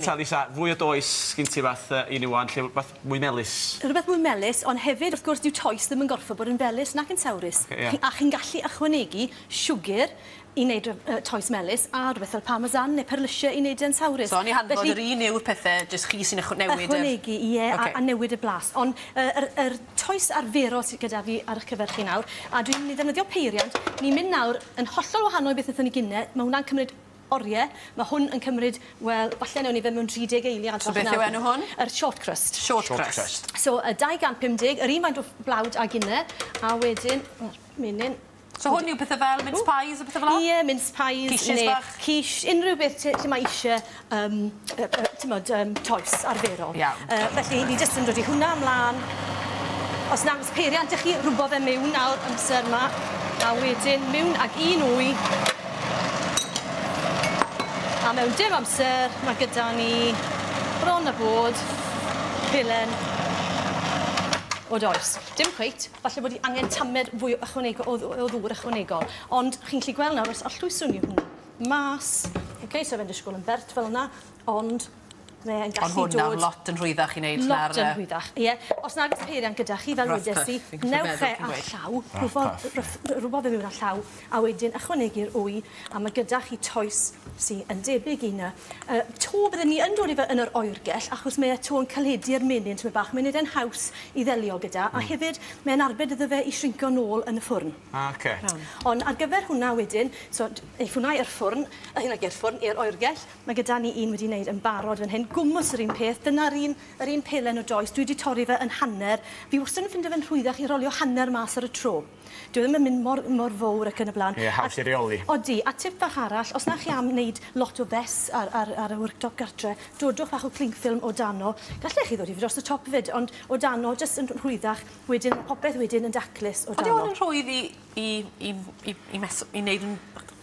Ta Lisa, fwy o does gin ti fath i ni ŵan, lle rwbeth mwy melys. Rhywbeth mwy melys, ond hefyd wrth gwrs dyw toes ddim yn gorffod bod yn felys nac yn sawrus. Ocê, ie. A chi'n gallu ychwanegu siwgr i wneud toes melys a rhywbeth fel parmesan neu perlysie i wneud e'n sawrus. So yn ei hanfod yr un yw'r pethe, jyst chi sy'n newid yr... Ychwanegu, ie, a newid y blas. Ond yr toes arferol sydd gyda fi ar eich cyfer chi nawr, a dwi'n mynd i ddefnyddio peiriant, ni'n mynd nawr yn hollol wahanol i beth wnaethon ni gynne, mae hwnna'n cymryd oriau, mae hwn yn cymryd, wel, falle newn ni fe mewn 30 eiliad. So beth yw enw hwn? Yr short crust. Short crust. So, 250, yr un faint o blawd ag unne, a wedyn, menyn. So hwn yw pethau fel mince pies a pethau fel 'na? Ie, mince pies. Quiches bach. Quiche, unrhyw beth lle mae eisiau, ti'mod, toes arferol. Iawn. Felly, ni jyst yn dod i hwnna ymlaen. Os nag oes peiriant 'da chi, rwbo fe mewn nawr amser 'ma, a wedyn mewn ag un wy. A mewn dim amser, mae gyda ni bron a bod pelen o does. Dim cweit, falle bod i angen tamed fwy ychwanegol o ddŵr ychwanegol. Ond chi'n gallu gweld nawr, os arllwyswn ni hwnna mas, okay, so fe'n disgwyl yn bert fel yna, ond mae'n gallu dod... Ond hwnna'n lot yn rhwyddach i wneud na'r... Lot yn rhwyddach, ie. Os nag oes peiriant gyda chi, fel wedes i, newch e â llaw, rwbo fe mewn â llaw, a wedyn ychwanegu'r wy, a mae gyda chi toes sydd yn debyg i 'na. To bydden ni yn dod i fe yn yr oergell, achos mae e to yn caledu'r menyn tymed bach, mae'n neud e'n haws i ddelio gyda, a hefyd mae'n arbed iddo fe i shrinco nôl yn y ffwrn. Ocê. Ond ar gyfer hwnna wedyn, so eith hwnna i'r ffwrn, i'r ffwrn, i'r oergell, mae gyda ni un wedi wneud yn barod fan hyn, gwmws yr un peth, dyna'r un pelen o does, dwi wedi torri fe yn hanner. Fi wastad yn ffindo fe'n rhwyddach i rolio hanner mas ar y tro. Dwi ddim yn mynd mor fawr ac yn y blaen. Ie, haws i reoli. Odi, a tip fach arall, os na chi am wneud lot o fess ar y worktop gartre, dodwch bach o cling film o dano. Gallech chi ddod i fi dros y top fyd, ond o dano, jyst yn rhwyddach, wedyn popeth wedyn yn daclus o dano. Ond yw hwn yn rhwydd i wneud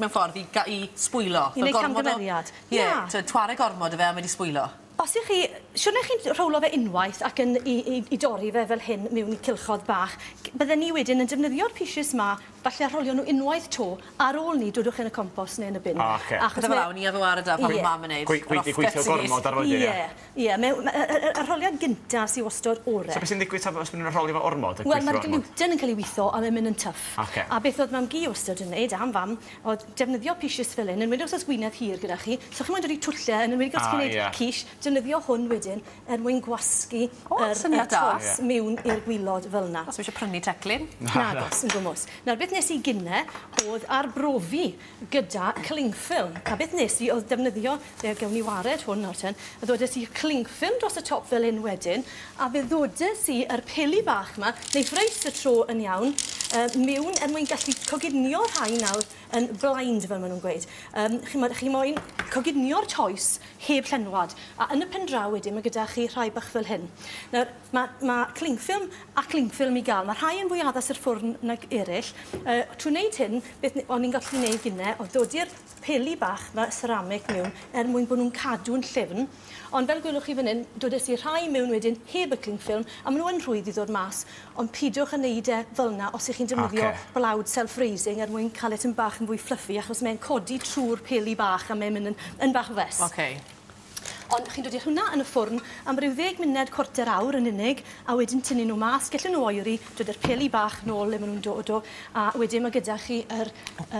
mewn ffordd i sbwylo? I wneud camgymeriad. Ie, tware gormod o fe a mae wedi sbwylo. Os ych chi, siwrne chi'n rhowlo fe unwaith ac yn i dorri fe fel hyn mewn i cylchodd bach, bydden ni wedyn yn defnyddio'r pieces ma, falle rholio nhw unwaith to, ar ôl ni dodwch yn y compost neu yn y bin. Ocê. Achos fel awn ni a fo ar y da pan mam yn neud. Gweithio gormod ar wedyn, ie. Ie, y rholiad gynta sy'n wastod ore. So beth sy'n digwydd os maen nhw'n rholio fo ormod? Wel, mae'r gluten yn cael ei weithio a mae'n mynd yn tough. A beth oedd mam-gu wastad yn neud, am fam, oedd defnyddio pieces fel hyn, yn enwedig os oes gwinedd hir gyda chi, so chi'n moyn dod i twllau, yn enwedig os chi'n neud quiche, defnyddio hwn wedyn er mwyn gwasgu yr toes mewn i'r gwilod fel yna. Os eisiau prynu teclyn? Nagos, yn gwmws. Nawr, beth nes i gynne oedd arbrofi gyda cling film. A beth nes i oedd defnyddio, gewn ni wared hwn nawr ten, a ddodes i cling film dros y top fel hyn wedyn, a fe ddodes i yr peli bach yma, neu ffreis y tro yn iawn, mewn er mwyn gallu coginio rhai nawr yn blind, fel maen nhw'n gweud. Chi moyn coginio'r toes heb llenwad, a yn y pen draw wedyn mae gyda chi rhai bach fel hyn. Nawr, mae cling film a cling film i gael. Mae rhai yn fwy addas i'r ffwrn nag eraill. Trwy wneud hyn, beth o'n i'n gallu wneud gynne, oedd dod i'r peli bach ma ceramic mewn er mwyn bod nhw'n cadw'n llyfn. Ond fel gwelwch chi fan hyn, dodes i rhai mewn wedyn heb y cling film, a maen nhw yn rhwydd i ddod mas, ond pidwch yn neud e fel yna os ych chi'n defnyddio blawd self-raising er mwyn cael e tipyn bach yn fwy fluffy, achos mae'n codi trwy'r peli bach a mae'n mynd yn bach o fes. Ond chi'n dod i hwnna yn y ffwrn am ryw 10 munud, cwarter awr yn unig, a wedyn tynnu nhw mas, gallen nhw oeri, dod i'r peli bach nôl le maen nhw'n dod o, a wedyn mae gyda chi yr...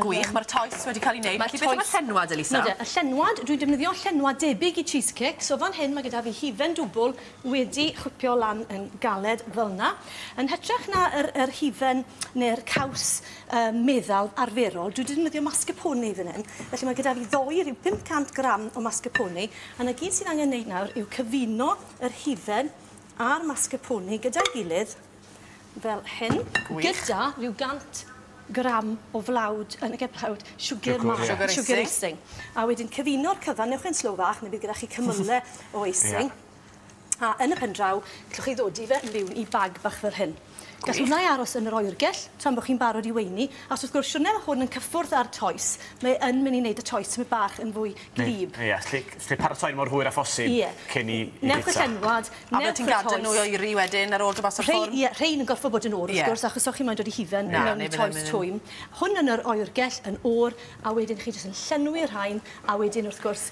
Gwych, mae'r toes wedi cael ei wneud. Felly beth am y llenwad, Elisa? Y llenwad, dwi'n defnyddio llenwad debyg i cheesecake, so fan hyn mae gyda fi hufen dwbl wedi chwipio lan yn galed fel yna. Yn hytrach na yr hufen neu'r caws meddal arferol, dwi'n defnyddio mascarpone fan hyn. Felly mae gyda fi ddoi rhyw 500 gram o mascarpone, a 'na gyd sydd angen wneud nawr yw cyfuno yr hufen a'r mascarpone gyda'i gilydd fel hyn, gyda rhyw 100 gram o flawd, yn y blawd, siwgr siwgr icing. A wedyn cyfuno'r cyfan, newch yn slow fach, neu bydd gyda chi cymylau o icing. A yn y pen draw, gallwch chi ddod i fe mewn i bag bach fel hyn. Gall hwnna aros yn yr oergell, tan bod chi'n barod i weini. Achos wrth gwrs, siwrne mae hwn yn cyffwrdd â'r toes, mae yn mynd i wneud y toes tymed bach yn fwy glib. Ie, lle paratoi mor hwyr â phosib cyn i bita. Newch y llenwad, newch y toes. A bydde ti'n gadael nhw i oeri wedyn ar ôl dod mas o'r ffwrn? Ie, rhein yn gorfod bod yn oer, wrth gwrs, achos o'ch chi'n moyn dod i hufen mewn i toes twym. Hwn yn yr oergell yn oer, a wedyn chi jyst yn llenwi'r rhain, a wedyn wrth gwrs